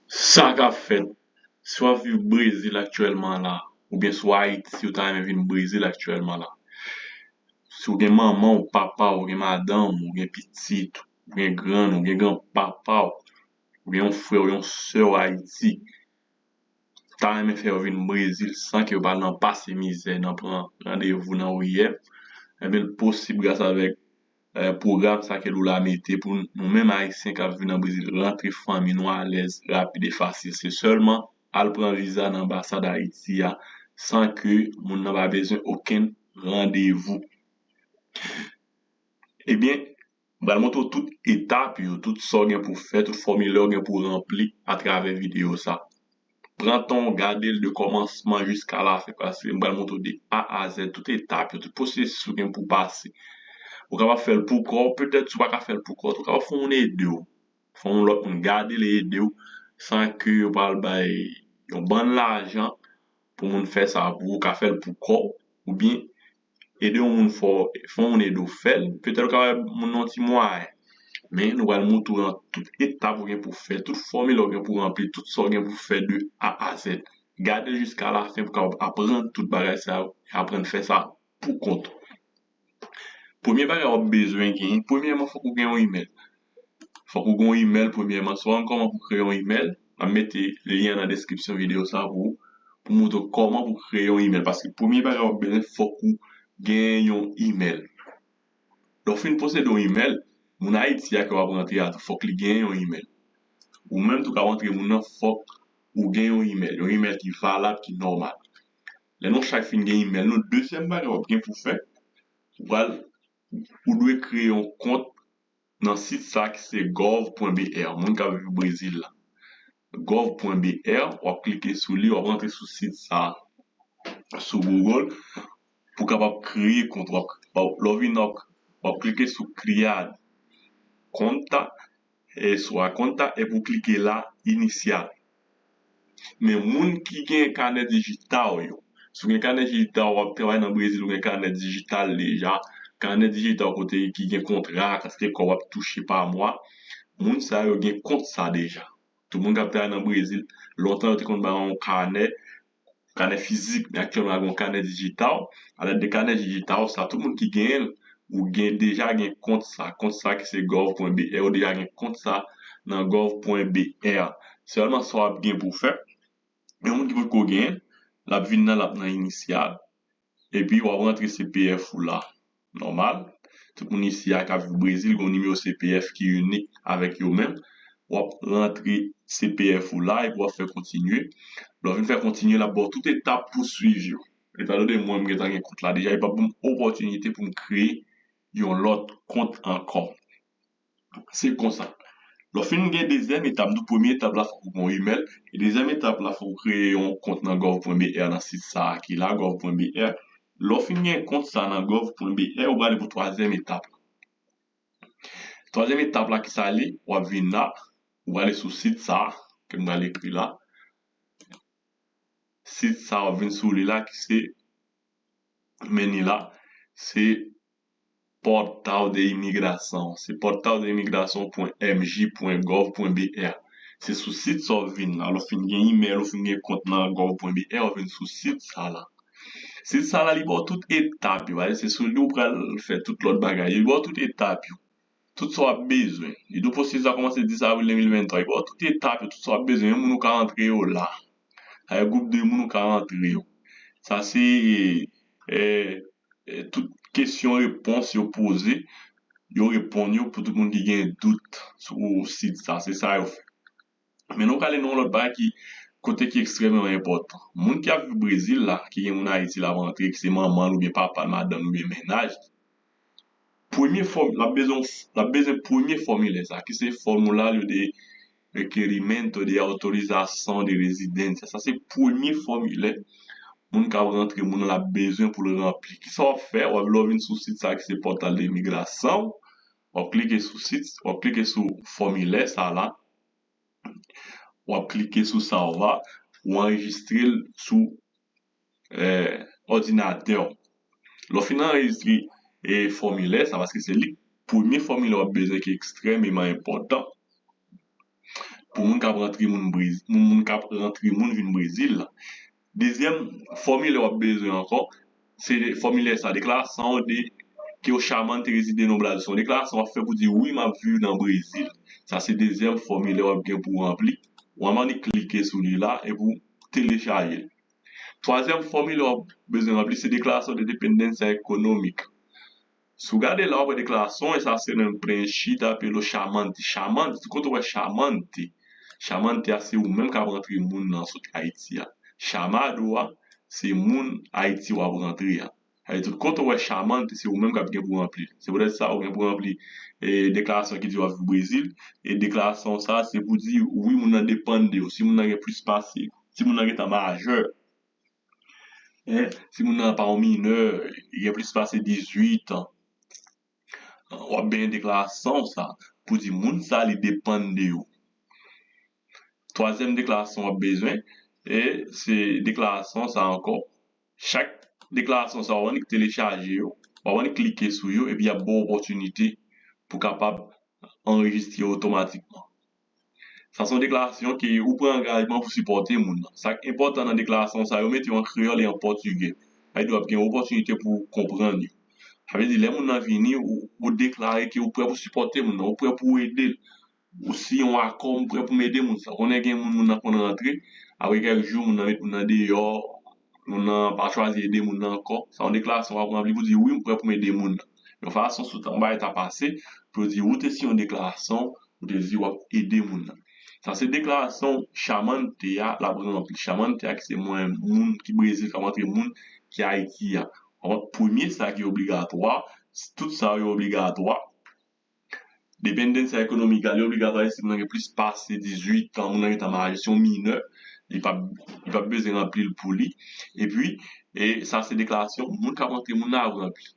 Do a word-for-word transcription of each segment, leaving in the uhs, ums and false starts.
Sa k ap fèt? Si w ap viv Brezil aktyèlman la, oubyen si w Ayiti, ou ta renmen vin Brezil aktyèlman la, si w gen manman w, papa w, ou gen madanm w, ou gen pitit, ou gen grann, ou gen granpapa w, ou gen yon frè w, yon sè w Ayiti, ta renmen fè yo vin Brezil san ke yo pa nan pase mizè, nan pran randevou nan riyè, enben l posib gras avèk eh, pwogram sa ke Lula mete pou nou menm Ayisyen k ap viv nan Brezil rantre fanmi nou alèz, rapid e fasil. Se sèlman al pran viza nan anbasad Ayiti a san ke moun nan pa bezwen okenn randevou. Ebyen, m pral montre w tout etap yo, tout sa w gen pou fè, tout fòmilè w gen pou ranpli atravè videyo sa. Pran tan w gade l de kòmansman jiska lafen, paske m pral montre w de A a Z, tout etap yo, tout pwosesis ou gen pou pase. Ou kapab fè l pou kò w, petèt si w pa ka fè l pou kò w, ou kapab fè yon moun ede w. Fè yon lòt moun gade l e ede w, san ke yo pral bay yon bann lajan pou moun fè sa pou ou, ou ka fè l pou kò w, oubyen ede yon moun fè, fè yon moun ede w fè l, petèt ou ka wè moun nan yon ti mwayen. Men nou pral montre w nan tout etap ou gen pou fè, tout fòmilè ou gen pou ranpli, tout sa ou gen pou fè de A a Z. Gade l jiska lafen pou w kapab aprann tout bagay sa yo, e aprann fè sa pou kont ou. Premye bagay w ap bezwen genyen, premyèman, fòk ou gen yon imèl. Fòk ou gen yon imèl premyèman. Si w pa konn kòman pou kreye yon imèl, m ap mete lyen nan deskripsyon videyo sa pou ou, pou montre w kòman pou kreye yon imèl. Paske premye bagay w ap bezwen, fòk ou gen yon imèl. Lè w fin posede yon imèl, moun Ayiti a ke w ap rantre a tou, fòk li gen yon imèl. Ou menm tou k ap rantre moun nan, fòk ou gen yon imèl. Yon imèl ki valab, ki nòmal. Lè nou chak fin gen imèl nou, dezyèm bagay w ap gen pou fè, ou pral, ou dwe kreye yon kont nan sit sa ki se gov pwen B R, moun k ap viv Brezil la. Gov pwen B R, w ap klike sou li, w ap rantre sou sit sa sou Google pou w kapab kreye kont. W ap, w ap, lè w vin w ap, w ap klike sou crear conta, e sou a conta, epi w klike la iniciar. Men moun ki gen kanè dijital yo, si w gen kanè dijital, w ap travay nan Brezil, ou gen kanè dijital deja, kanè dijital kote ki gen kontra, kantite kòb w ap touche pa mwa, moun sa yo gen kont sa deja. Tout moun k ap travay nan Brezil, lontan yo te konn ba yon kanè, kanè fizik, men aktyèlman gen yon kanè dijital. Alèd de kanè dijital sa, tout moun ki genyen l, ou gen, deja gen kont sa, kont sa ki se gov pwen B R, ou deja gen kont sa nan gov pwen B R. Sèlman sa w ap gen pou w fè, yon moun ki potko genyen l, l ap vin nan, l ap nan iniciar, epi w ap rantre C P F ou la. Nòmal. Tout moun isi a k ap viv Brezil gen yon nimewo C P F ki inik avèk yo menm. W ap rantre C P F ou la epi w ap fè kontinye. Lè w fin fè kontinye, l ap ba w tout etap pou swiv yo. Etandone mwen, m gentan gen kont la deja, li p ap ban m opòtinite pou m kreye yon lòt kont ankò. Se konsa. Lè w fin gen dezyèm etap, nou premye etap la, fòk ou gen yon imèl. E dezyèm etap la, fòk ou kreye yon kont nan gov pwen B R nan sit sa a ki la, gov pwen B R. Lè w fin gen kont sa nan gov pwen B R, ou prale pou twazyèm etap la. Twazyèm etap la, ki sa li? W ap vin la, ou prale sou sit sa a, ke m prale ekri la. Sit sa a, w ap vin sou li la, ki se, men li la, se Portal de Imigração. Se portal de imigração pwen M G pwen gov pwen B R. Se sou sit sa w vin la. Lè w fin gen imèl, ou fin gen kont nan gov pwen B R, ou vin sou sit sa la. Sit sa la, li ba w tout etap yo. Se sou li ou pral fè tout lòt bagay yo. Li ba w tout etap yo. Tout sa w ap bezwen. Li di w pwosesis la kòmanse dis avril de mil venntwa. Li ba w tout etap yo, tout sa w ap bezwen. Yon moun ou ka rantre yo la. Avèk gwoup de moun ou ka rantre yo. Sa se, eh, eh, tout kesyon repons yo poze, yo reponn yo pou tout moun ki gen dout sou sit sa. Se sa yo fè. Men nou prale nan yon lòt bagay ki, kote ki ekstrèmeman enpòtan. Moun ki ap viv Brezil la, ki gen moun Ayiti l ap rantre, ki se manman l oubyen papa l, madanm l oubyen mennaj, premye fòm, l ap bezwen, l ap bezwen premye fòmilè sa, ki se fòmilè de requerimento de autorização de residência. Sa se premye fòmilè moun k ap rantre, moun nan l ap bezwen pou l ranpli. Kisa w ap fè? W ap, lè w vin sou sit sa ki se Portal de Imigração, w ap klike sou sit, w ap klike sou fòmilè sa la, w ap klike sou salvar, ou anrejistre l sou, eh, òdinatè w. Lè w fin anrejistre, eh, fòmilè sa, paske se li premye fòmilè w ap bezwen ki ekstrèmeman enpòtan. pou moun k ap rantre moun Brezil, moun, moun k ap rantre moun vin Brezil la. Dezyèm fòmilè w ap bezwen ankò, se fòmilè sa, deklarasyon de ke w Xamã te rezide nan Brazil. Se yon deklarasyon w ap fè pou di wi, m ap viv nan Brezil. Sa se dezyèm fòmilè w ap gen pou w ranpli. W ap annik klike sou li la epi w telechaje l. Twazyèm fòmilè w ap bezwen ranpli se deklarasyon de dependência econômica. Si w gade la, w ap wè deklarasyon, e sa se nan preenchida pelo chamante. Chamante, kote w wè chamante? Chamante a se ou menm k ap rantre moun nan sot Ayiti a. Chamado a se moun Ayiti w ap rantre a. Sa vle di tout kote w wè chamante, se ou menm k ap gen pou ranpli l. Se poutèt sa ou gen pou ranpli e, deklarasyon ki di w ap viv Brezil. E deklarasyon sa, se pou di wi, moun nan depann de ou. Si moun nan gen plis pase, si moun nan gentan majè, en, si moun nan pa yon minè, li gen plis pase dizuit an, w ap benyen deklarasyon sa pou di moun sa li depann de ou. Twazyèm deklarasyon w ap bezwen, e se deklarasyon sa ankò. Chak deklarasyon sa, w ap annik telechaje yo, w ap annik klike sou yo, epi y ap ba w opòtinite pou w kapab anrejistre otomatikman. Sa se yon deklarasyon ke ou pran angajman pou sipòte moun nan. Sa k enpòtan nan deklarasyon sa yo, mete yo an kreyòl e an pòtigè. Sa vle di w ap gen opòtinite pou w konprann yo. Sa vle di lè moun nan vini, ou, ou deklare ke ou prè pou sipòte moun nan, ou prè pou w ede l. Ou siyen yon akò, m prè pou m ede moun sa. Konnen gen moun, moun nan konn rantre, apre kèk jou, moun nan met moun nan deyò, moun nan pa chwazi ede moun nan ankò. Sa yon deklarasyon w ap ranpli pou di wi, m prè pou m ede moun nan. Yon fason sou tan, yon bagay ta pase, pou yo di ou te siyen yon deklarasyon, ou te di w ap ede moun nan. Sa se deklarasyon chamante a l ap ranpli. Chamante a ki se mwen, moun ki Brezil k ap rantre moun ki Ayiti a. Premye sa ki obligatwa, tout sa yo obligatwa. Dependência econômica li obligatwa si moun nan gen plis pase dizuit an, moun nan gentan majè, se yon minè, li p ap li p ap bezwen ranpli l pou li. Epi, e sa se deklarasyon moun k ap rantre moun nan ap ranpli.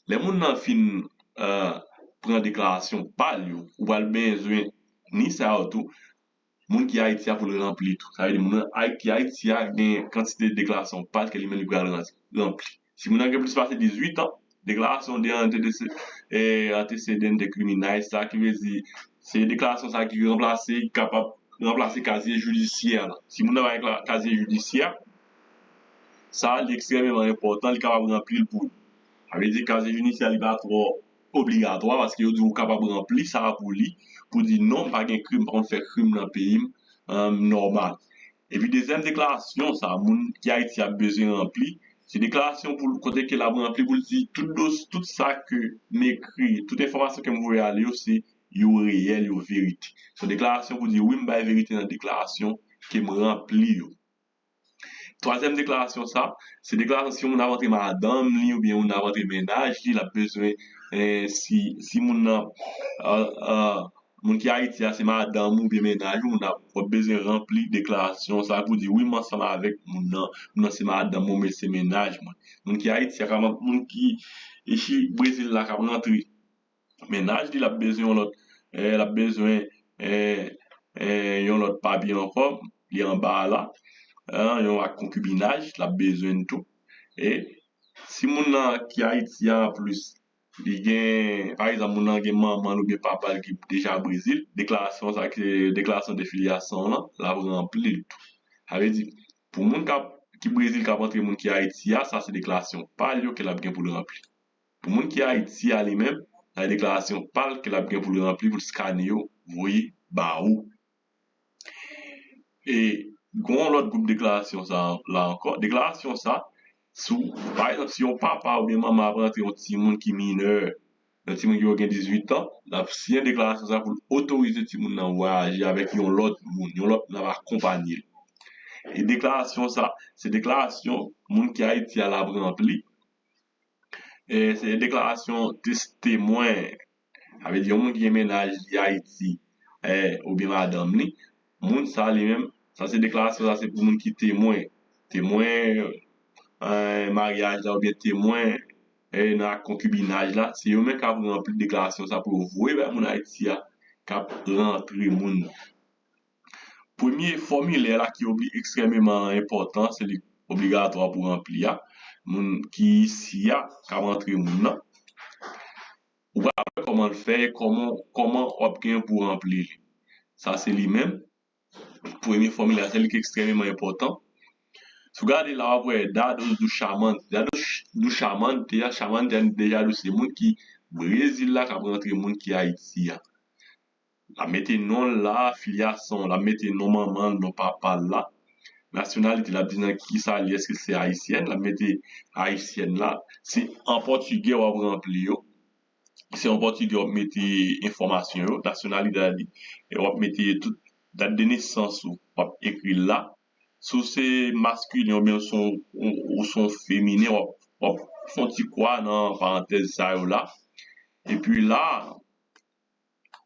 Lè moun nan fin e, pran deklarasyon pa l yo, ou pral bezwen ni sa yo tou, moun ki Ayiti a pou l ranpli tou. Sa vle di moun nan Ay- ki Ayiti a gen kantite deklarasyon pa l ke li menm li pral ran- ranpli. Si moun nan gen plis pase dizuit an, deklarasyon de antecedentes criminais, sa ki vle di se deklarasyon sa ki ranplase, ki kapab ranplase kazye jidisyè la. Si moun nan pa gen kazye jidisyè, sa li ekstrèmeman enpòtan, li kapab ranpli l pou li. Sa vle di kazye jidisyè li pa twò obligatwa, paske yo di ou kapab ranpli sa pou li, pou di non, m pa gen krim, m pa konn fè krim nan peyi m, nòmal. Epi dezyèm deklarasyon sa, moun ki Ayiti ap bezwen ranpli, se deklarasyon pou kote ke l ap ranpli pou l di tout dos, tout sa ke m ekri, tout enfòmasyon ke m voye ale yo, se yo reyèl, yo verite. Se yon deklarasyon pou di wi, m bay verite nan deklarasyon ke m ranpli yo. Twazyèm deklarasyon sa, se deklarasyon si yon moun ap rantre madanm li oubyen yon moun ap rantre mennaj li, l ap bezwen, eh, si, si moun nan, ah, ah, moun ki Ayiti a se madanm ou oubyen mennaj ou, moun ap, w ap bezwen ranpli deklarasyon sa pou di wi, m ansanm avèk moun nan, moun nan se madanm mwen, oubyen se mennaj mwen. Moun ki Ayiti a, ka moun ki, ki Brezil la k ap rantre mennaj li, l ap bezwen yon lòt, eh, l ap bezwen, eh, eh, yon lòt papye ankò, li anba a la, eh, yon ak konkibinaj, l ap bezwen l tou. E si moun nan ki Ayiti a anplis, li gen, pa egzanp, moun nan gen manman l oubyen papa l ki deja Brezil, deklarasyon sa ki se deklarasyon de filyasyon lan, l ap ranpli l tou. Sa vle di, pou moun k ap, ki Brezil k ap antre moun ki Ayiti a, sa se deklarasyon pa l yo ke l ap gen pou l ranpli. Pou moun ki Ayiti a li menm, sa se deklarasyon pa l ke l ap gen pou l ranpli, pou l skane yo, voye ba ou. E gen yon lòt gwoup deklarasyon sa la ankò. Deklarasyon sa, si w, pa egzanp, si yon papa oubyen manman ap rantre yon timoun ki minè, yon timoun ki gen dizuit an, l ap siyen deklarasyon sa pou l otorize timoun nan vwayaje avèk yon lòt moun, yon lòt moun ap akonpanye l. E deklarasyon sa, se deklarasyon moun ki Ayiti a l ap ranpli. E se deklarasyon tes- temwen. Sa vle di yon moun ki gen mennaj li Ayiti, eh, oubyen madanm li, moun sa li menm, sa se deklarasyon sa se pou moun ki temwen. Temwen, eh, maryaj la oubyen temwen, eh, nan ak konkibinaj la, se yo menm k ap ranpli deklarasyon sa pou yo voye bay moun Ayiti a k ap rantre moun nan. Premye fòmilè la ki obli- ekstrèmeman enpòtan, se li obligatwa pou ranpli a. Moun ki isi a k ap rantre moun nan. Ou pral wè kòman l fè e kòman, kòman w ap gen pou ranpli li. Sa se li menm. Premye fòmil la, se li ki ekstrèmeman enpòtan. Si w gade la, w ap wè Dados do Chamante. Dados do Chamante, a, Chamante a, deja nou se moun ki Brezil la k ap rantre moun ki Ayiti a. L ap mete non l la, filyasyon, l ap mete non manman l, non papa l la. Nasyonalite, l ap di nan ki sa l ye, èske se ayisyèn, l ap mete ayisyèn la. Se an pòtigè w ap ranpli yo. Se an pòtigè w ap mete enfòmasyon yo, nasyonalite a di. E w ap mete tout dat de nesans ou, w ap ekri l la. Si w se maskilen oubyen w se yon, ou, ou se yon feminen, w ap, w ap fè yon ti kwa nan parantèz sa yo la. Epi la,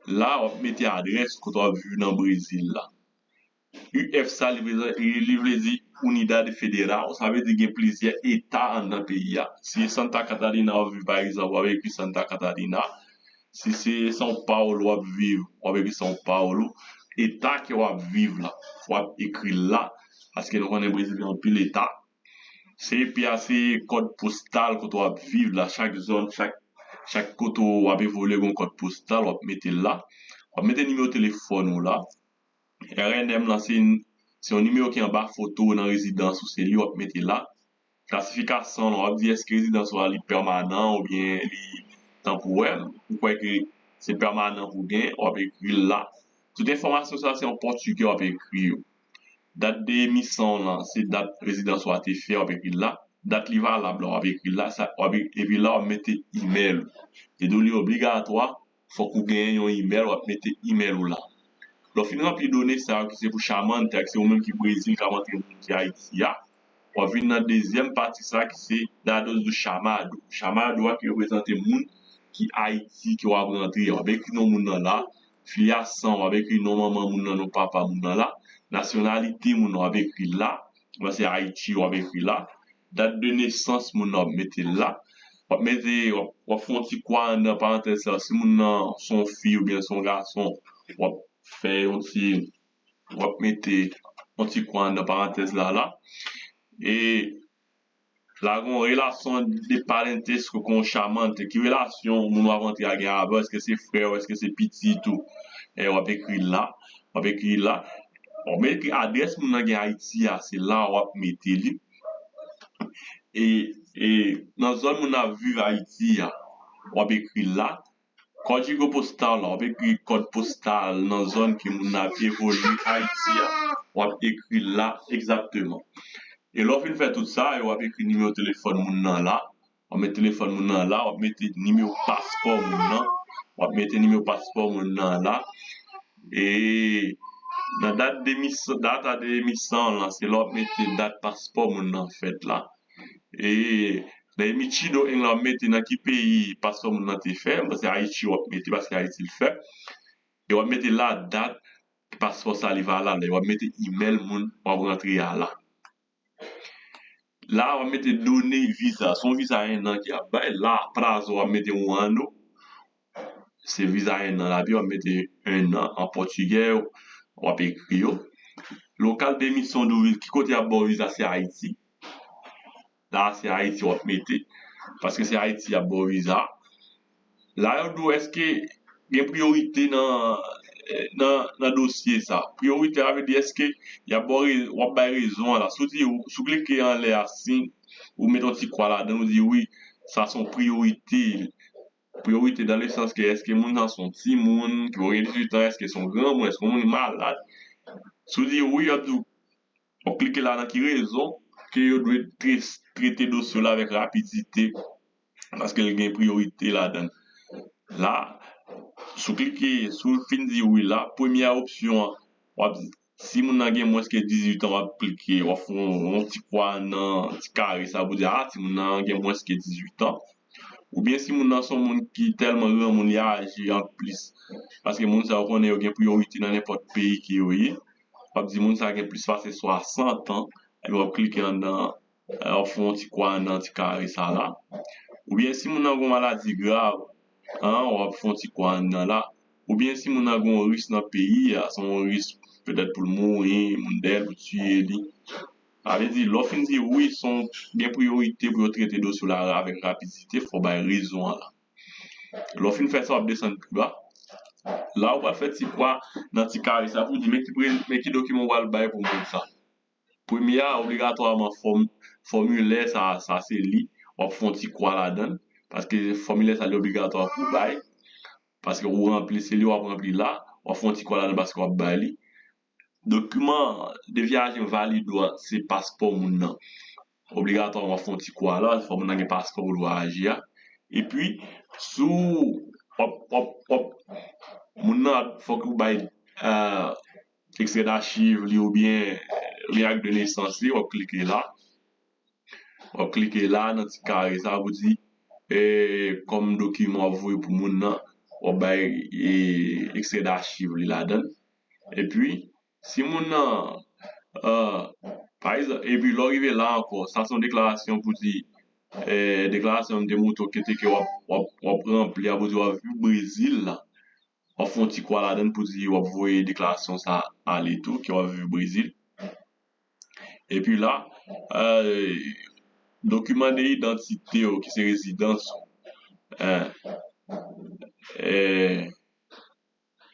la, w ap mete adrès kote w ap viv nan Brezil la. U F sa, li vle, li vle di Unidade Federal, sa vle di gen plizyè eta anndan peyi a. Si e Santa Catarina w ap viv, pa egzanp, w ap ekri Santa Catarina. Si se São Paulo w ap viv, w ap ekri São Paulo. Eta ke w ap viv la, w ap ekri l la, paske nou konnen Brezil gen anpil eta. Se epi a, se kòd postal kote w ap viv la, chak zòn, chak, chak kote w ap evolye gen yon kòd postal, w ap mete l la. W ap mete nimewo telefòn ou la. R N M lan, se, se yon nimewo ki anba foto w nan rezidans ou, se li w ap mete la. Klasifikasyon lan, w ap di èske rezidans ou a li pèmanan oubyen li tanpouwè. Ou kwè ke se pèmanan pou gen, w ap ekri l la. Tout enfòmasyon sa, se an pòtigè w ap ekri yo. Dat de emisyon w lan, se dat rezidans ou a te fè, w ap ekri l la. Dat li valab la, w ap ekri l la. Sa, w ap, epi la, w ap mete imèl ou. Li di w li obligatwa, fòk ou genyen yon imèl, w ap mete imèl ou la. Lè w fin ranpli done sa yo ki se pou Chamante, ak se ou menm ki Brezil, k ap antre moun ki Ayiti a, w ap vin nan dezyèm pati sa ki se Dados do Chamado. Chamado a ki reprezante moun ki Ayiti ke w ap rantre a. W ap ekri non moun nan la, filyasyon, w ap ekri non manman moun nan, non papa moun nan la, nasyonalite moun nan w ap ekri la, paske Ayiti w ap ekri la, dat de nesans moun nan w ap mete la, w ap mete, w ap, w ap fè yon ti kwa anndan parantèz sa, si moun nan se yon fi oubyen se yon gason, w ap fè yon ti, w ap mete yon ti kwa anndan parantèz la la. E la gen yon relasyon de parentesco con Chamante. Ki relasyon moun w ap antre a gen avè w? Èske se frè w? Èske se pitit ou? E w ap ekri la. W ap ekri la. W ap ekri adrès moun nan gen Ayiti a. Se la w ap mete li. E, e nan zòn moun nan ap viv Ayiti a, w ap ekri la. Kòdigo postal la, w ap ekri kòd postal nan zòn ke moun nan ap evolye Ayiti a. W ap ekri la egzakteman. E lè w fin fè tout sa, e w ap ekri nimewo telefòn moun nan la. W ap mete telefòn moun nan la, w ap mete nimewo paspò moun nan. W ap mete nimewo paspò moun nan la. E nan dat de mis-, data de emisyon lan, se lè w ap mete dat paspò moun nan fèt la. E nan emitido en la, w ap mete nan ki peyi paspò moun nan te fè, paske Ayiti w ap mete, paske Ayiti l fè. E w ap mete la dat paspò sa li valab la, e w ap mete imèl moun w ap rantre a la. La, w ap mete done viza, se yon viza en an ki ap bay, la, prazo, w ap mete un ano, se viza en an la, epi w ap mete en an an pòtigè, w ap ekri yo. Local de emissão do visto, ki kote y ap ba w viza, se Ayiti. La, se Ayiti w ap mete, paske se Ayiti y ap ba w viza. La, yo di w, èske gen priyorite nan, nan, nan dosye sa? Priyorite a vle di, èske y ap ba w re-, w ap bay rezon an la? Si w di, si w klike anlè a, si ou met yon ti kwa ladan l, ou di, wi, sa se yon priyorite. Priyorite dans le sens ke èske moun nan se yon timoun ki poko gen dizuit an, èske se yon granmoun, èske yon moun ki malad. Si w di wi, y ap di w, w ap klike la nan ki rezon ke yo dwe tre-, trete dosye w la avèk rapidite, paske l gen priyorite ladan l. La, si w klike, si w fin di wi la, premyè opsyon an, w ap Si moun nan gen mwens ke dizuit an, w ap klike, w ap fè yon, yon ti kwa nan ti kare sa pou di, a, timoun nan gen mwens ke dizuit an. Oubyen si moun nan se yon moun ki tèlman granmoun, li aje anplis. Paske moun sa yo konnen yo gen priyorite nan nenpòt peyi ke yo ye. W ap di moun sa gen plis pase swasant an, epi w ap klike anndan, w ap fè yon ti kwa anndan ti kare sa la. Oubyen si moun nan gen yon maladi grav, an, w ap fè yon ti kwa anndan la. Oubyen si moun nan gen yon risk nan peyi a, se yon risk petèt pou l mouri, moun dèyè l pou tiye li. Sa vle di, lè w fin di wi, se yon, gen priyorite pou yo trete dosye w la avèk rapidite, fò w bay rezon an la. Lè w fin fè sa, w ap desann pi ba. La ou pral fè ti kwa nan ti kare sa pou di men ki, pre- men ki dokiman ou pral bay pou moun sa. Premye a, obligatwaman, fòm, fòmilè sa, sa se li. W ap fè yon ti kwa ladan l. Paske fòmilè sa li obligatwa pou bay. Paske ou ranpli, se li w ap ranpli la. W ap fè yon ti kwa ladan l paske w ap bay li. Dokiman de vyaje valid ou a, se paspò moun nan. Obligatwaman, w ap fè yon ti kwa la, fò moun nan gen paspò pou l vwayaje a. Epi, si w ap, w ap, w ap, moun nan, fòk ou bay, euh, ekstrè dachiv li oubyen, oubyen ak de nesans li, w ap klike la. W ap klike la nan ti kare sa pou di, e, kòm dokiman w ap voye pou moun nan, w ap bay, e, ekstrè dachiv li ladan l. Epi, si moun nan, euh, pa egzanp, epi lè w rive la ankò, sa se yon deklarasyon pou di, e, deklarasyon m te montre w kote ke w ap, w ap, w ap ranpli a pou di w ap viv Brezil la. W ap fè yon ti kwa ladan l pou di w ap voye deklarasyon sa ale tou, ke w ap viv Brezil. Epi la, euh, dokiman de idantite w ki se rezidans ou. Eh, eh,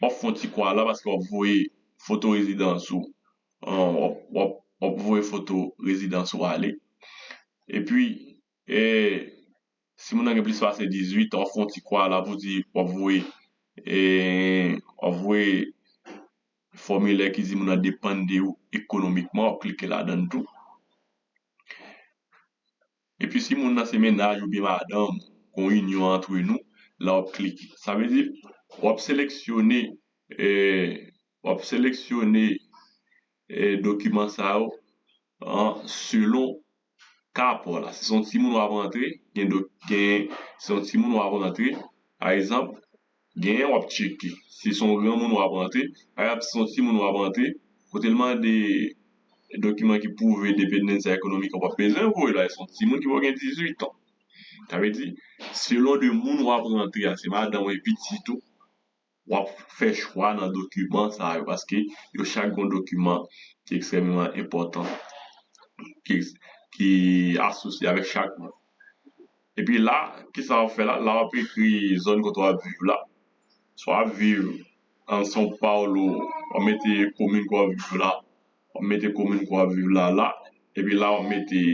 w ap fè yon ti kwa la paske w ap voye foto rezidans ou. An, w ap, w ap, w ap voye foto rezidans ou ale. Epi, e, si moun nan gen plis pase dizuit an, w ap fè yon ti kwa la pou di w ap voye, e, w ap voye fòmilè ki di moun nan depann de ou ekonomikman, w ap klike ladan l tou. Epi si moun nan se mennaj oubyen madanm, gon inyon antre nou, la w ap klike. Sa vle di, w ap seleksyone, e, w ap seleksyone, e, dokiman sa yo, an, selon ka pa w la. Si se yon timoun w ap rantre, gen do, gen, si se yon timoun w ap rantre, pa egzanp, genyen w ap tcheke. Si se yon granmoun w ap rantre, pa egzanp, si se yon timoun w ap rantre, kote l mande dokiman ki pwouve depandans ekonomik, w ap bezwen voye la, se yon timoun ki poko gen dizuit an. Sa vle di, selon de moun w ap rantre a, se madanm ou e pitit ou, w ap fè chwa nan dokiman sa yo, paske yo chak gen yon dokiman ki ekstrèmeman enpòtan, ki, ki asosye avèk chak moun. Epi la, kisa w ap fè la? La, w ap ekri zòn kote w ap viv la. Si w ap viv an São Paulo, w ap mete komin ke w ap viv la. W ap mete komin ke w ap viv la, la. Epi la, w ap mete,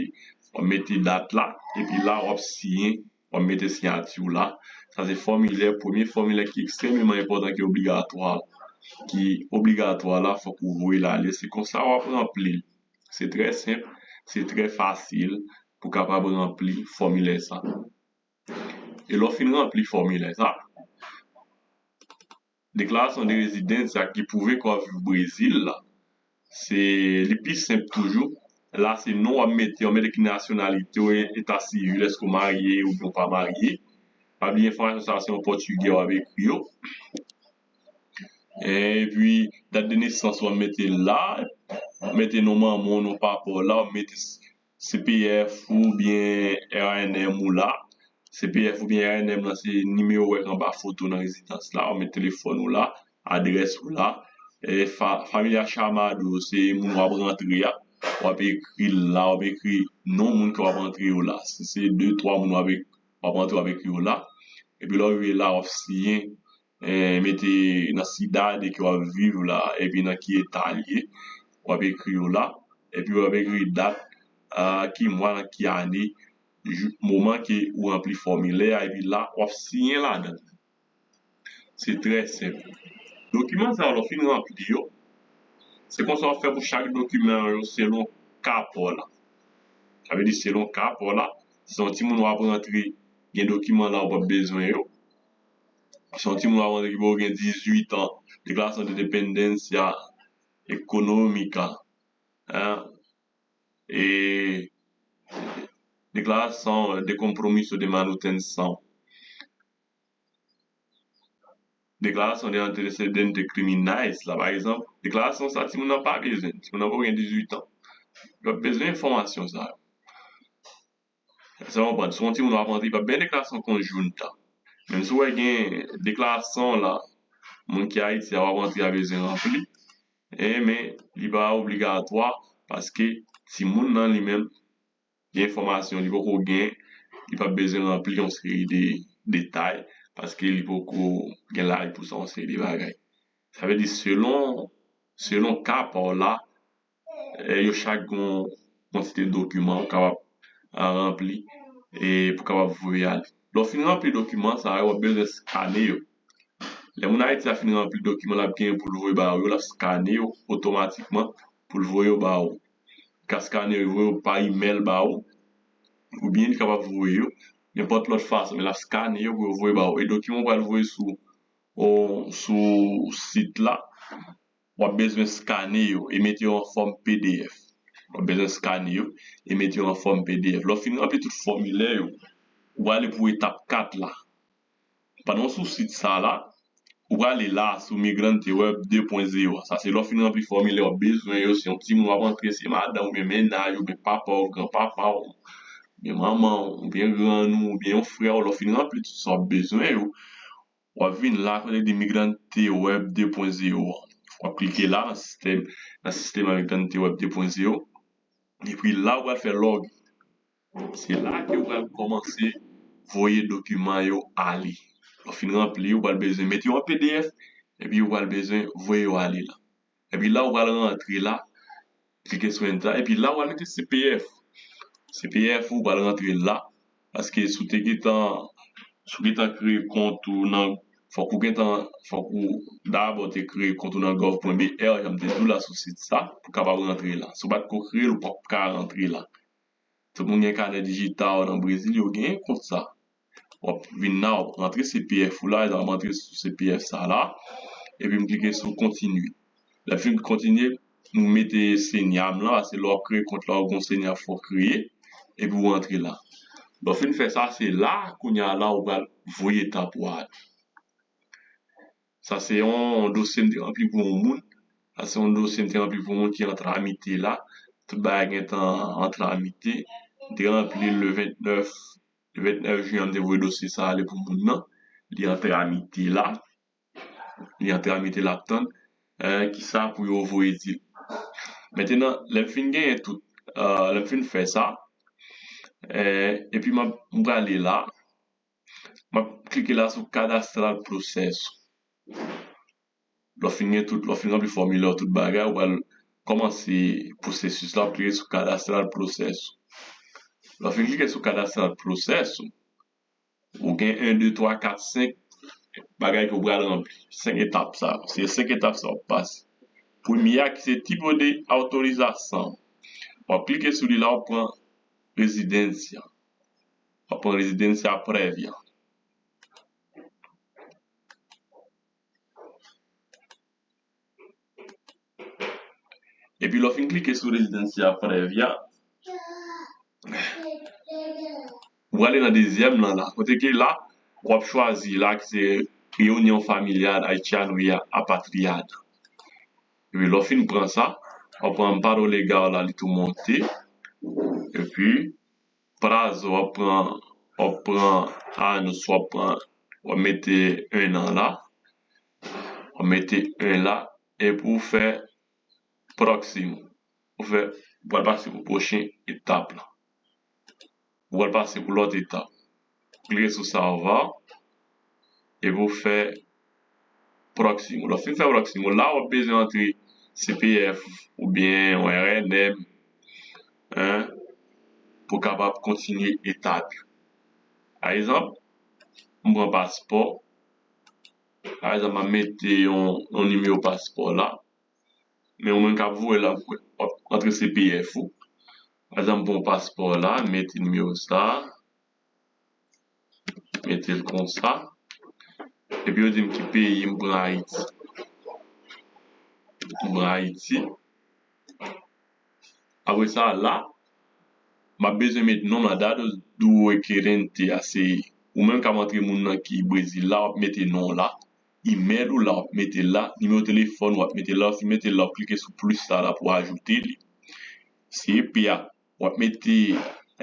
w ap mete dat la. Epi la, w ap siyen, w ap mete siyati w la. Sa se fòmilè, premye fòmilè ki ekstrèmeman enpòtan, ki obligatwa, ki obligatwa la, fòk ou voye l ale. Se konsa w ap ranpli l. Se trè senp, se trè fasil pou kapab ranpli fòmilè sa. E lè w fin ranpli fòmilè sa, deklarasyon de rezidans sa ki pwouve ke w ap viv Brezil la, se, li pi senp toujou. La, se non w ap mete, w ap mete ki nasyonalite w, eta sivil, èske w marye oubyen w pa marye. Pa bliye enfòmasyon sa, se an pòtigè w ap ekri yo. Epi, dat de nesans w ap mete la, w ap mete non manman w, non papa w la, w ap mete C P F oubyen R N M ou la. C P F oubyen R N M lan se nimewo w wè k anba foto nan rezidans la, w ap met telefòn ou la, adrès ou la. E fa, Família Chamado, se moun w ap rantre a, w ap ekri l la, w ap ekri non moun ke w ap rantre yo la. Si se de, twa moun w ap ek, w ap rantre, w ap ekri yo la. Epi lè w rive la, w ap siyen, e, mete nan sidade ke w ap viv la, epi nan ki eta l ye, w ap ekri yo la, epi w ap ekri dat, a, ki mwa, nan ki ane, jou, moman ke ou ranpli fòmilè a, epi la, w ap siyen ladan l. Se trè senp. Dokiman sa yo, lè w fin ranpli yo, se konsa w ap fè pou chak dokiman yo selon ka pa w la. Sa vle di selon ka pa w la, si se yon timoun w ap rantre, gen dokiman la ou p ap bezwen yo. Si se yon timoun w ap rantre ki poko gen dizuit an, deklarasyon de dependansya economica, hein, e declaração de compromisso de manutenção. Deklarasyon de antecedentes criminais la, pa egzanp, deklarasyon sa timoun nan pa bezwen. Timoun nan poko gen dizuit an. Yo ap bezwen enfòmasyon sa yo. Èske w konprann? Si yon timoun w ap rantre, li p ap gen deklarasyon conjunta. Menm si w wè gen deklarasyon la, moun ki Ayiti a w ap rantre a bezwen ranpli, e, men li pa obligatwa paske timoun nan li menm gen enfòmasyon li poko gen, li p ap bezwen ranpli yon seri de detay. paske li poko gen laj pou sa, yon seri de bagay. Sa vle di, selon, selon ka pa w la, e, yo chak gen yon kantite dokiman ou kapab, a, ranpli e pou kapab voye ale. Lè w fin ranpli dokiman sa yo, w ap bezwen skane yo. Lè moun Ayiti a fin ranpli dokiman l ap genyen pou l voye ba ou yo, l ap skane yo otomatikman pou l voye yo ba ou. Li ka skane yo, voye yo pa imèl ba ou, oubyen li kapab voye yo nenpòt lòt fason, men l ap skane yo pou yo voye ba ou. E dokiman ou pral voye sou, o, sou sit la, w ap bezwen skane yo e mete yo an fòm P D F. W ap bezwen skane yo e mete yo an fòm P D F. Lè w fin ranpli tout fòmilè yo, ou ale pou etap kat la. Pandan w sou sit sa la, ou prale la sou Migrante Web de pwen zewo. Sa se lè w fin ranpli fòmilè w bezwen yo, se yon timoun w ap antre, se madanm oubyen mennaj oubyen papa w, granpapa w, oubyen manman w, oubyen grann ou, oubyen yon frè w, lè w fin ranpli tout sa w bezwen yo, w ap vin la kote ki di Migrante Web de pwen zewo an. W ap klike la nan sistèm, nan sistèm Migrante Web de pwen zewo. Epi la ou pral fè lòg. Se la ke ou pral kòmanse voye dokiman yo ale. Lè w fin ranpli, ou pral bezwen mete yo an P D F, epi ou pral bezwen voye yo ale la. Epi la ou pral rantre la, klike sou Enter, epi la ou pral mete C P F. C P F ou pral rantre la, paske si w te gentan, si w gentan kreye kont ou nan, fòk ou gentan, fòk ou dabò te kreye kont ou nan gov pwen B R, jan m te di w la sou sit sa, pou w kapab rantre la. Si w pa t ko kreye l, ou p ap ka rantre la. Tout moun gen kanè dijital nan Brezil, yo genyen kont sa. W ap vin la, w ap rantre C P F ou la, w ap rantre sou C P F sa la, epi m klike sou kontinye. Lè m fin kontinye, m mete senya m lan, paske lè w ap kreye kont la, w gen senya fò w kreye, epi w rantre la. Lè w fin fè sa, se la, kounye a la, ou pral voye etap ou a. Sa se yon dosye m te ranpli pou yon moun. Sa se yon dosye m te ranpli pou yon moun ki an tramite la. Tout bagay gentan an tramite. M te ranpli l le vennèf, le vennèf jen an, m te voye dosye sa ale pou moun nan. Li an tramite la. Li an tramite, l ap tann, eh, kisa pou yo voye di l. Mentenan, lè m fin genyen tout, eh, lè m fin fè sa, eh, epi m ap, m prale la, m ap klike la sou cadastral process. Lè w fin gen tout, lè w fin ranpli fòmilè, tout bagay, ou pral kòmanse pwosesis la, w ap klike sou cadastral process. Lè w fin klike sou cadastral process, ou gen en, de, twa, kat, senk bagay ke w pral ranpli. Senk etap sa. Se senk etap sa w ap pase. Premye a ki se tipo de autorização. W ap klike sou li la, w ap pran rezidansya. W ap pran rezidansya previa. Epi lè w fin klike sou rezidansya previa, ou ale nan dezyèm lan la. Kote ke la, w ap chwazi la ki se Reunião Familiar Haitiana e Apatriada. Epi lè w fin pran sa, w ap pran Amparo Legal la, li tou monte. Epi prazo, w ap pran, w ap pran anos, w ap pran, w ap mete un an la, w ap mete un la, epi w fè próximo. Ou fè, ou pral pase pou pwochen etap la. Ou pral pase pou lòt etap. Klike sou salvar, epi w fè próximo. Lè w fin fè próximo, la w ap bezwen antre C P F oubyen yon R N M, en, pou w kapab kontinye etap yo. Pa egzanp, m pran paspò. Pa egzanp, m ap mete yon, yon nimewo paspò la. Men ou menm k ap voye la, w ap antre C P F ou. Pa egzanp, m pran paspò la, mete nimewo sa. Mete l konsa. Epi yo di m ki peyi, m pran Ayiti. M pran Ayiti. Apre sa, la, m ap bezwen met non m la, dado do requerente a, se ou menm k ap antre moun nan ki Brezil la, w ap mete non w la, imèl ou la, w ap mete l la, nimewo telefòn ou ap mete l la, w fin mete l la, w klike sou plis sa la pou ajoute li. Se epi a, w ap mete,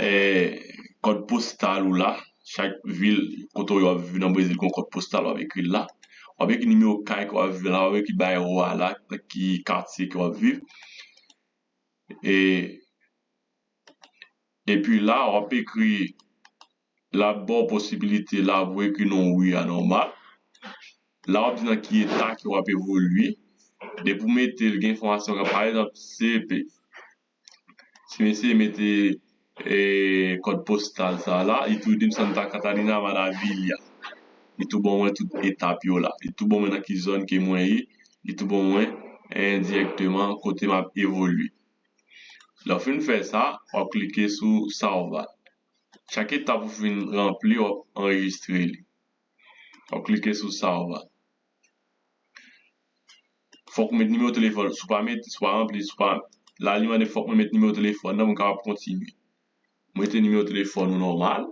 eh, kòd postal ou la, chak vil kote w ap viv nan Brezil, gen kòd postal w ap ekri l la. W ap ekri nimewo kay ke w ap viv la, w ap ekri bawo a la, ki katye ke w ap viv. E, epi la, w ap ekri l ap ba w posibilite l avwe ke non wi a nòmal. La w ap di nan ki eta ke w ap evolye. Depi w mete l, gen enfòmasyon, pa egzanp, C P. Si mesye mete, e, kòd postal sa la, li tou di m Santa Catarina Maravilha. Li tou ban mwen tout etap yo la. Li tou ban mwen nan ki zòn ke mwen ye. Li tou ban mwen endirèkteman kote m ap evolye. Lè w fin fè sa, w ap klike sou salvar. Chak etap ou fin ranpli, w ap anrejistre li. W ap klike sou salvar. Fòk ou met nimewo telefòn. Si w pa met, si w pa ranpli, si w pa, la li mande fòk mwen met nimewo telefòn nan pou m kapab kontinye. Mete nimewo telefòn ou nòmal.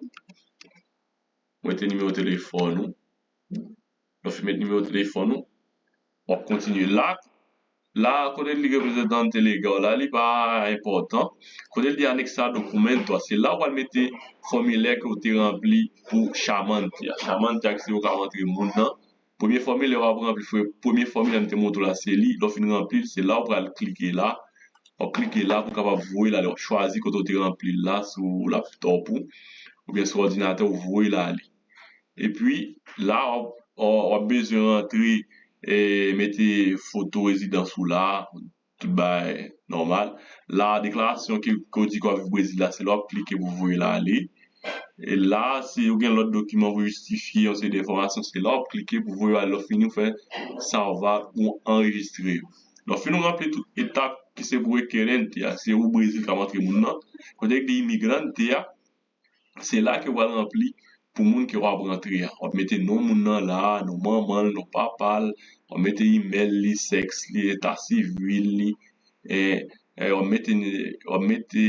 Mete nimewo telefòn ou. Lè w fin met nimewo telefòn ou, w ap kontinye. La, la kote li reprezentante legal la, li pa enpòtan. Kote li di anexar documento a, se la ou pral mete fòmilè ke w te ranpli pou chamante a. Chamante a, se ou ka rantre moun nan. Premye fòmilè w ap ranpli, fò, premye fòmilè m te montre w la, se li. Lè w fin ranpli l, se la ou pral klike la. W ap klike la pou w kapab voye l ale. W ap chwazi kote w te ranpli l la sou laptop ou, oubyen sou òdinatè w, voye l ale. Epi, la, w ap, w ap bezwen rantre, e, mete foto rezidans ou la, tout bagay nòmal. La, deklarasyon ke, ke w di ke w ap viv Brezil la, se la w ap klike pou voye l ale. E la, si ou gen lòt dokiman pou jistifye yon seri de enfòmasyon, se la w ap klike pou voye al. Lè w fini, ou fè salvar ou anrejistre yo. Lè w fin ranpli tout etap ki se pou requerente a, se ou Brezil k ap antre moun nan. Kote ki di imigrante a, se la ke w pral ranpli pou moun ke w ap rantre a. W ap mete non moun nan la, non manman l, non papa l, w ap mete imèl li, sèks li, eta sivil li, e, e, w ap mete, w ap mete,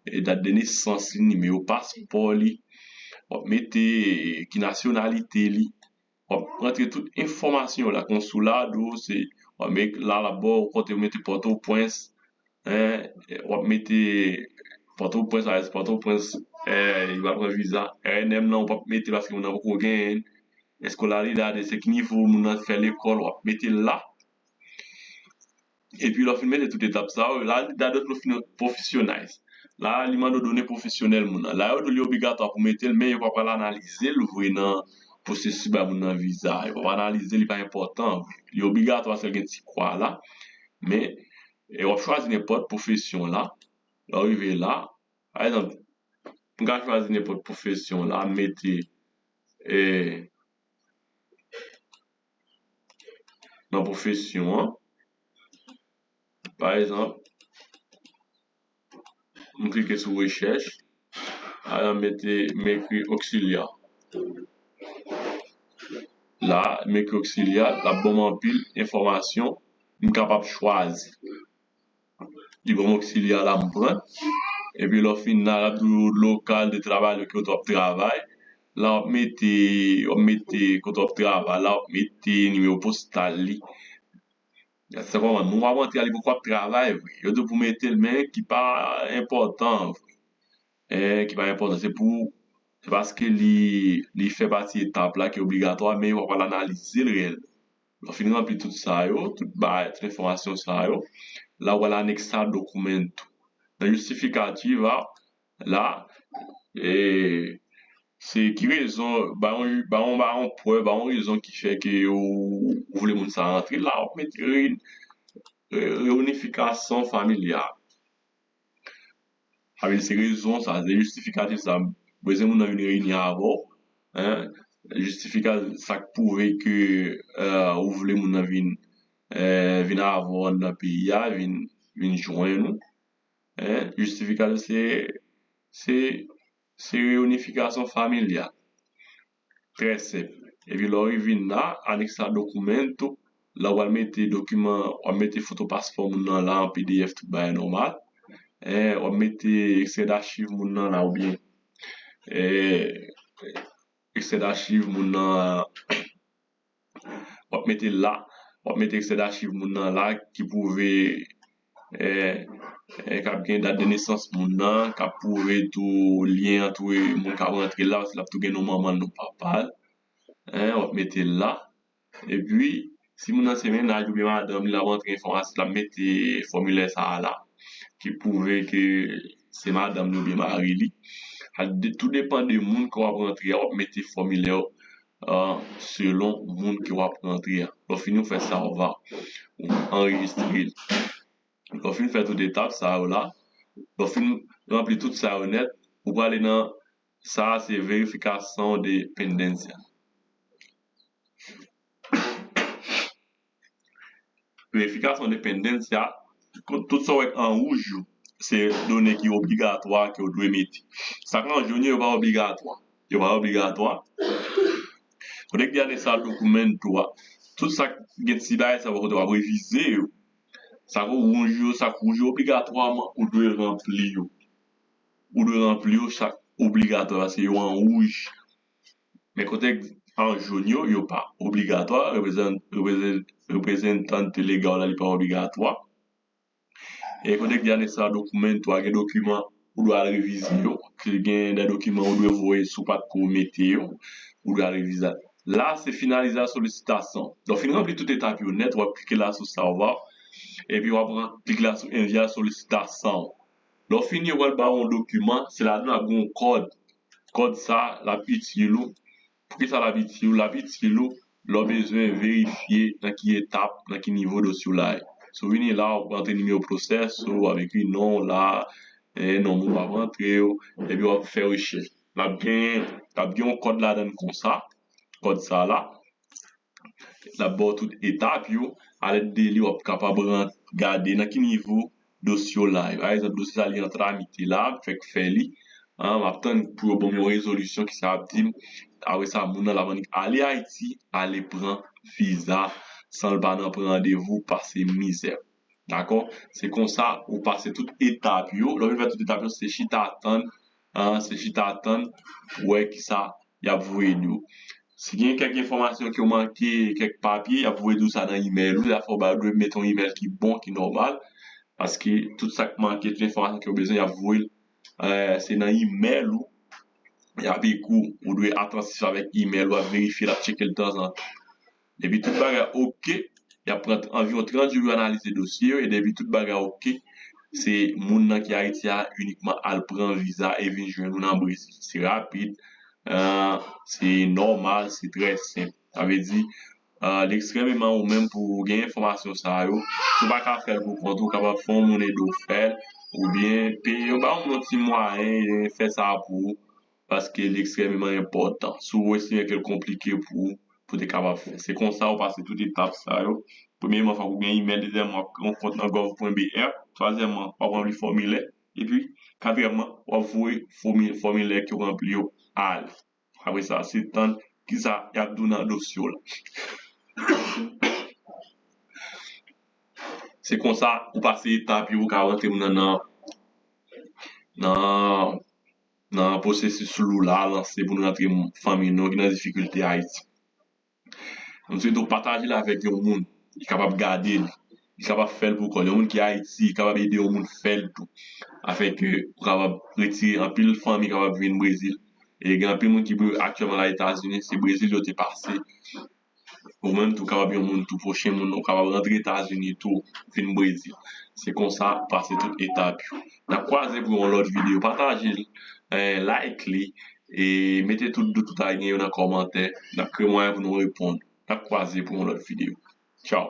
e, dat de nesans li, nimewo paspò li, w ap mete, e, ki nasyonalite li, w ap rantre tout enfòmasyon la, konsoulado, se, w ap met la, la bò, kote w mete Pòtoprens, en, w ap mete Pòtoprens, a, Pòtoprens, e, li pa pran viza. R N M nan, ou p ap mete paske moun nan poko genyen. Escolaridad, se ki nivo moun nan fè lekòl, w ap mete l la. Epi lè w fin mete tout etap sa yo, la, dados profesionais. La, li mande w done pwofesyonèl moun nan. La, yo di w li obligatwa pou mete l, men yo pa pral analize l vre nan pwosesis bay moun nan viza. Yo pa pral analize l, li pa enpòtan vre. Li obligatwa, sèl gen ti kwa la. Men, e w ap chwazi nenpòt pwofesyon la. Lè w rive la, pa egzanp, m ka chwazi nenpòt pwofesyon la, m mete, e, nan pwofesyon an. Pa egzanp, m klike sou rechèch. A, m mete, m ekri oksilyè. La, m ekri oksilyè, l ap ban m anpil enfòmasyon m kapab chwazi. Li ban m oksilyè la, m pran. Epi lè w fin la, l ap di w local de trabalho ke w t ap travay. La, w ap mete, w ap mete kote w ap travay la, w ap mete nimewo postal li. Se kòman, moun w ap rantre a, li poko ap travay vre. Yo di w pou mete l, men ki pa enpòtan vre. Eh, ki pa enpòtan, se pou, se paske li, li fè pati etap la ki obligatwa, men yo pa pral analize l reyèlman. Lè w fin ranpli tout sa yo, tout bagay, tout enfòmasyon sa yo, la w pral aneksa dokumento. Nan justificativa, la, e, se ki rezon, ba yon, ba yon, ba yon prèv, ba yon rezon ki fè ke ou, ou vle moun sa rantre la, w ap mete re-, re-, reunificação familiar. Sa vle di se rezon sa, se jistifikatif sa. Bezwen moun nan vin reyini avè w, en, jistifika sa k pwouve ke, eh, ou vle moun nan vin, eh, vin avè w anndan peyi a, vin, vin jwenn ou. En, jistifikatif se, se, se reunificação familiar. Trè senp. Epi lè w rive la, aneksa dokumento, la w al mete dokiman, w ap mete foto paspò moun nan la an P D F, tout bagay nòmal. Eh, w ap mete ekstrè dachiv moun nan la oubyen, eh, ekstrè dachiv moun nan, w ap mete l la, w ap mete ekstrè dachiv moun nan la ki pwouve, eh, eh, k ap gen dat de nesans moun nan, k ap pwouve tou lyen ant moun k ap rantre la, paske l ap tou gen non manman l, non papa l. En, w ap mete l la. Epi, si moun nan se mennaj oubyen madanm li, l ap rantre enfòmasyon, l ap mete fòmilè sa a la, ki pwouve ke se madanm li oubyen mari li. Sa de- tou depann de moun ke w ap rantre a, w ap mete fòmilè yo, ah, selon moun ke w ap rantre a. Lè w fini, w fè salvar, ou anrejistre l. Lè w fin fè tout etap sa yo la, lè w fin ranpli tout sa yo nèt, ou prale nan, sa a se verifikasyon de pendensia. Verifikasyon de pendensia, tout sa w wè k an wouj yo, se done ki obligatwa ke w dwe mete. Sa k an jòn yo, yo pa obligatwa. Yo pa obligatwa. Kote ki ane sa dokumento a, tout sa k gen ti bagay sa bò kote w ap revize yo. Sa k wouj yo, sa k wouj yo, obligatwaman, ou dwe ranpli yo. Ou dwe ranpli yo, sa obligatwa, paske yo an wouj. Men kote k an jòn yo, yo pa obligatwa, reprezan-, reprezan-, reprezentante legal la, li pa obligatwa. E kote k di anexar documento a, gen dokiman ou dwe al revize yo, ke gen de dokiman ou dwe voye si w pa t ko mete yo, ou dwe al revize. La, se finalizar solicitação. Donk, fin ranpli tout etap yo nèt, w ap klike la sou salvar, epi w ap ran- klike la sou enviar solicitação. Lè w fini, yo pral ba w yon dokiman, se ladan l ap gen yon kòd. Kòd sa, l ap itil ou. Poukisa l ap itil ou? L ap itil ou lè w bezwen verifye nan ki etap, nan ki nivo dosye w la ye. Si w vini la, w rantre nimewo pwosès ou, w ap ekri non w la, e non moun w ap rantre yo, epi w ap fè rechèch. L ap gen, l ap gen yon kòd ladan l konsa, kòd sa la. L ap ba w tout etap yo, alèd de li w ap kapab ran- gade nan ki nivo dosye w la ye. Pa egzanp, dosye sa li an tramite la, m fèk fè li. An, m ap tann pou yo ban m yon rezolisyon ki sa ap di m. Apre sa, moun nan l ap annik ale Ayiti, ale pran viza, san l pa nan pran randevou, pase mizè. Dakò? Se konsa ou pase tout etap yo. Lè w fin fè tout etap yo, se chita tann, an, se chita tann, wè kisa y ap voye di w. Si gen kèk enfòmasyon ke w manke, kèk papye, y ap voye di w sa nan imèl ou. Dafwa w ba- dwe mete yon imèl ki bon, ki nòmal. Paske tout sa k manke, tout enfòmasyon ke w bezwen, y ap voye l, eh, se nan imèl ou. Y ap ekri w, ou dwe atansif avèk imèl ou, ap verifye l, ap tcheke l tanzantan. Depi tout bagay oke, y ap pran anviwon trant jou pou yo analize dosye yo, e depi tout bagay oke, se moun nan ki Ayiti a inikman al pran viza e vin jwenn ou nan Brezil. Se rapid, eh, se nòmal, se trè senp. Sa vle di, eh, li ekstrèmeman ou menm pou w gen enfòmasyon sa yo. Si w pa ka fè l pou kont ou, w kapab fè yon moun ede w fè l, oubyen peye yo, ba yon moun yon ti mwayen, fè sa pou ou, paske li ekstrèmeman enpòtan. Si w estime ke l konplike pou ou, pou te kapab fè. Se konsa ou pase tout etap sa yo. Premyèman, fòk ou gen imèl, dezyèmman, w ap kreye yon kont nan gov pwen B R, twazyèmman, w ap ranpli fòmilè, epi katriyèmman, w ap voye fòmi- fòmilè ke w ranpli yo ale. Apre sa, se tann kisa y ap di w nan dosye w la. Se konsa ou pase etap yo, ou ka rantre moun nan, nan, nan nan pwosesis lou la lanse pou nou rantre fanmi nou ki nan difikilte Ayiti. M swete w pataje l avèk yon moun ki kapab gade l, ki kapab fè l pou kò l. Yon moun ki Ayiti, ki kapab ede yon moun fè l tou. Afenke ou kapab retire anpil fanmi kapab vin Brezil. E gen anpil moun ki aktyèlman la Etazini, se Brezil yo te pase. Ou menm tou kapab yon moun tou, pwochen moun ou kapab rantre Etazini tou, vin Brezil. Se konsa ou pase tout etap yo. N ap kwaze pou yon lòt videyo. Pataje l, eh, like li, e mete tout dout ou ta gen yo nan kòmantè. N ap kreye mwayen pou nou reponn. N ap kwaze pou yon lòt videyo. Tchaw.